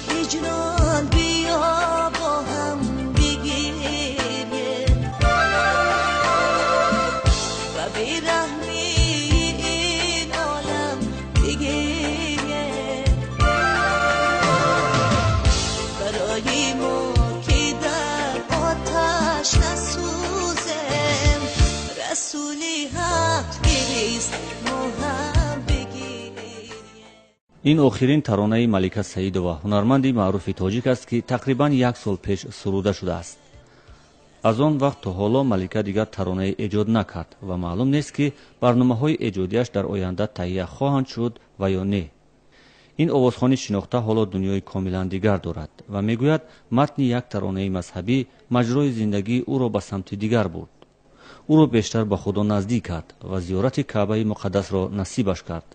Ҳиҷрон биё бо ҳам бигирем ва бераҳмии ин олам бигирем. Барои мо ки дар оташ насӯзем, Расули Ҳақ гирист, мо ҳам бигирем. Ин охирин таронаи Малика Саидова, ҳунарманди маъруфи тоҷик аст, ки тақрибан як сол пеш суруда шудааст. Аз он вақт то ҳоло Малика дигар таронае эҷод накард ва маълум нест, ки барномаҳои эҷодиаш дар оянда таҳия хоҳанд шуд ва ё не. Ин овозхони шинохта ҳоло дунёи комилан дигар дорад ва мегӯяд, матни як таронаи мазҳабӣ маҷрои зиндагии ӯро ба самти дигар бурд, ӯро бештар ба Худо наздик кард ва зиёрати Каъбаи муқаддасро насибаш кард.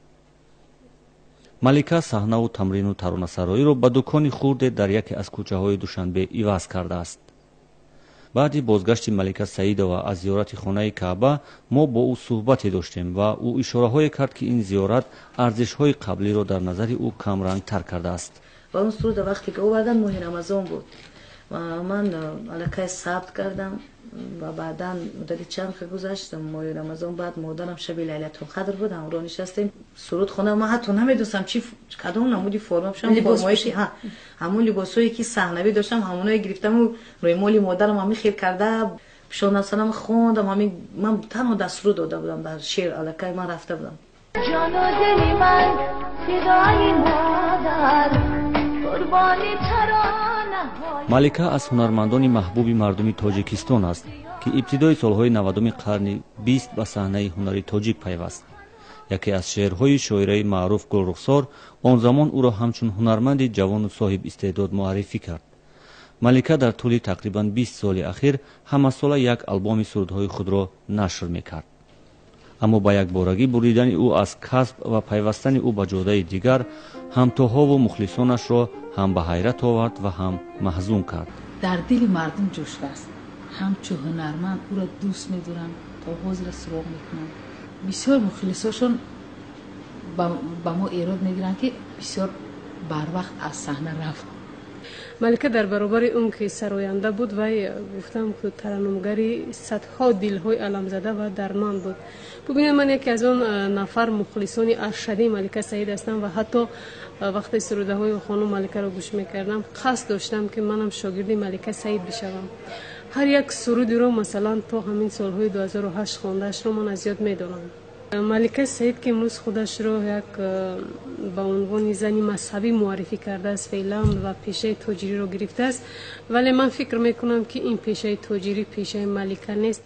Малика саҳнаву тамрину таронасароиро ба дукони хурде дар яке аз кӯчаҳои Душанбе иваз кардааст. Баъди бозгашти Малика Саидова аз зиёрати хонаи Каъба мо бо ӯ суҳбате доштем ва ӯ ишораҳое кард, ки ин зиёрат арзишҳои қаблиро дар назари ӯ камрангтар кардааст. Ва он суруда вақте ки овардан, моҳи Рамазон буд ва ман аллакай сабт кардам ва баъдан муддати чанд ки гузашт, моҳи Рамазон баъд модарам шаби Лайлатулқадр буд, ҳамроҳ нишастем, суруд хондам. Ман ҳатто намедонистам чи кадом намуди форма пӯшам, формое ки ҳамон либосҳое ки саҳнавӣ доштам, ҳамоное гирифтаму рӯймоли модарам ҳамин хел карда пӯшондам, хондам. Ҳамин ман танҳо дар суруд дода будам, дар шеър аллакай ман рафта будам. Ҷону дили ман фидои модар, қурбони таронаҳои. Малика аз ҳунармандони маҳбуби мардуми Тоҷикистон аст, ки ибтидои солҳои 90-уми қарни 20 ба саҳнаи ҳунари тоҷик пайваст. Яке аз шеърҳои шоираи маъруф Гулрухсор он замон ӯро ҳамчун ҳунарманди ҷавону соҳибистеъдод муаррифӣ кард. Малика дар тӯли тақрибан 20 соли ахир ҳамасола як албоми сурудҳои худро нашр мекард, аммо ба якборагӣ буридани ӯ аз касб ва пайвастани ӯ ба ҷодаи дигар ҳамтоҳову мухлисонашро ҳам ба ҳайрат овард ва ҳам маҳзун кард. Дар дили мардум ҷо шудааст. Ҳамчун ҳунарманд ӯро дӯст медоранд, то ҳозира суроғ мекунанд. Бисёр мухлисошон ба мо эрод мегиранд, ки бисёр барвақт аз саҳна рафт. Малика дар баробари он ки сароянда буд, вай гуфтам, тараннумгари садҳо дилҳои аламзада ва дарманд буд. Бубинед, ман яке аз он нафар мухлисони ашадии Малика Саид ҳастам ва ҳатто вақте сурудаҳои хонум Маликаро гӯш мекардам, қасд доштам, ки манам шогирди Малика Саид бишавам. Ҳар як сурудиро, масалан, то ҳамин солҳои 2008 хондаашро ман аз ёд медонам. Малика Саид, ки имрӯз худашро як ба унвони зани мазҳабӣ муаррифӣ кардааст феълан ва пешаи тоҷириро гирифтааст, вале ман фикр мекунам, ки ин пешаи тоҷирӣ пешаи Малика нест.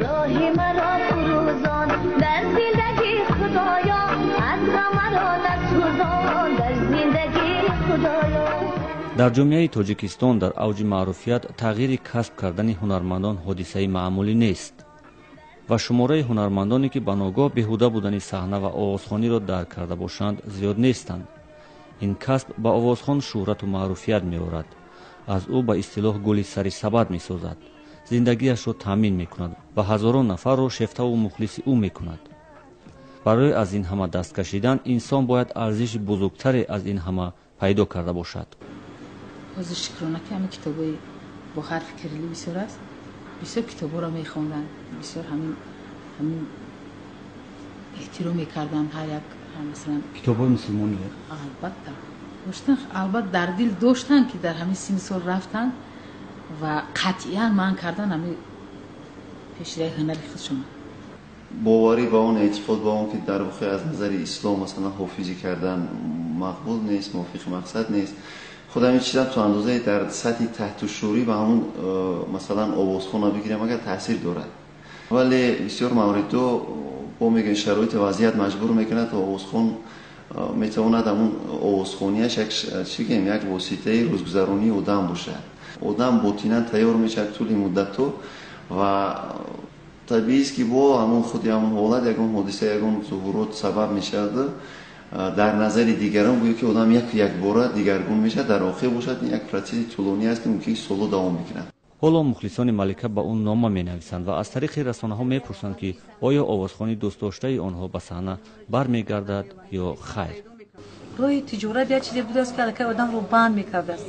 Роҳи маро фурӯзон дар зиндагӣ, Худоё, аз ғамаро насӯзон дар зиндагӣ, Худоё. Дар ҷомеаи Тоҷикистон дар авҷи маъруфият тағйири касб кардани ҳунармандон ҳодисаи маъмулӣ нест ва шумораи ҳунармандоне, ки ба ногоҳ беҳуда будани саҳна ва овозхониро дарк карда бошанд, зиёд нестанд. Ин касб ба овозхон шӯҳрату маъруфият меорад, аз ӯ ба истилоҳ гули сари сабад месозад, зиндагиашро таъмин мекунад ва ҳазорон нафарро шефтаву мухлиси ӯ мекунад. Барои аз ин ҳама даст кашидан инсон бояд арзиши бузургтаре аз ин ҳама пайдо карда бошад. Ҳозир шукрона, ки ҳамин китобҳои бо ҳарфи кирилӣ бисёр аст, бисёр китобҳоро мехонданд, бисёр ҳамин эҳтиром мекарданд ҳар як, масалан. Китобҳои мусулмонӣ? Албатта, доштан, албатта дар дил доштанд, ки дар ҳамин синни сол рафтанд ва қатъиян манъ кардан ҳамин пешираи ҳунари худшон. Боварӣ ба он, эътиқод ба он, ки дар воқеъ аз назари ислом, масалан, ҳофизӣ кардан мақбул нест, мувофиқи мақсад нест. Худ ҳамин чизам то андозае дар сатҳи таҳтушӯрӣ ба ҳамун, масалан, овозхона бигирем агар, таъсир дорад. Вале бисёр мавридҳо бо мегӯем, шароити вазъият маҷбур мекунад то овозхон метавонад ҳамун овозхонияш як, чӣ гӯем, як воситаи рӯзгузаронии одам бошад. Одам ботинан тайёр мешавад тӯли муддатҳо ва табиист, ки бо ҳамун худи ҳамун ҳолат, ягон ҳодиса, ягон зуҳурот сабаб мешавад, дар назари дигарон гӯё ки одам яку якбора дигаргун мешавад. Дар воқеъ бошад, ин як процесси тӯлонӣ аст, ки мумкин солҳо давом мекунад. Ҳоло мухлисони Малика ба ӯ нома менависанд ва аз тариқи расонаҳо мепурсанд, ки оё овозхони дӯстдоштаи онҳо ба саҳна бармегардад ё хайр. Роҳи тиҷорат як чизе будааст, ки аллакай одамро банд мекардааст.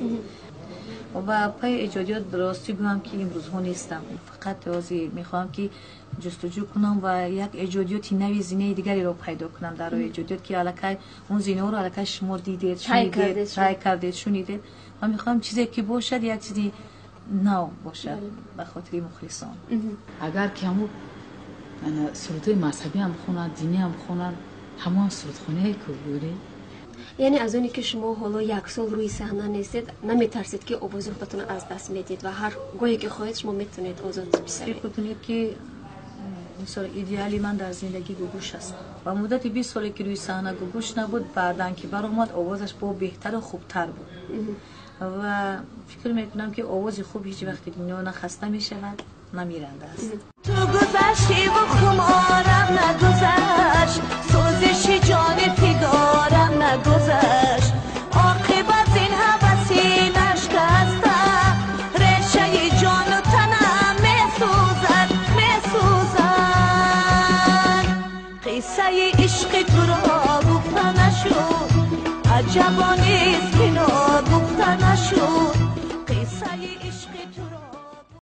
Ва пайи эҷодиёт, ростӣ гӯям, ки имрӯзҳо нестам. Фақат ҳозир мехоҳам, ки ҷустуҷӯ кунам ва як эҷодиёти нави, зинаи дигареро пайдо кунам дар роҳи эҷодиёт, ки аллакай он зинаҳоро аллакай шумо дидед, шунидед, тай кардед, шунидед. Ва мехоҳам чизе ки бошад, як чизи нав бошад ба хотири мухлисон. Агар ки ҳамун сурудҳои мазҳабиам хонанд, диниам хонанд, ҳамон сурудхонае ку буди. Яъне аз оне ки шумо ҳоло як сол рӯи саҳна нестед, наметарсед, ки овози худатонро аз даст медиҳед ва ҳар гоҳе ки хоҳед, шумо метавонед озод бисароед? Фикр кунед, ки мисол, идеали ман дар зиндагӣ Гугуш аст. Ва муддати 20 соле ки рӯи саҳна Гугуш набуд, баъдан ки баромад, овозаш бо беҳтару хубтар буд. Ва фикр мекунам, ки овози хуб ҳеҷ вақти дунё на хаста мешавад, на миранда аст. Ту гузаштиву хуморам нагузашт, сӯзиши ҷони фигорам нагузашт. Оқибат ин ҳаваси нашкаста, решаи ҷону танам месӯзад, месӯзад. Қиссаи ишқи туро гуфта нашуд, аҷабонист ки ногуфта нашуд. Қиссаи ишқи туро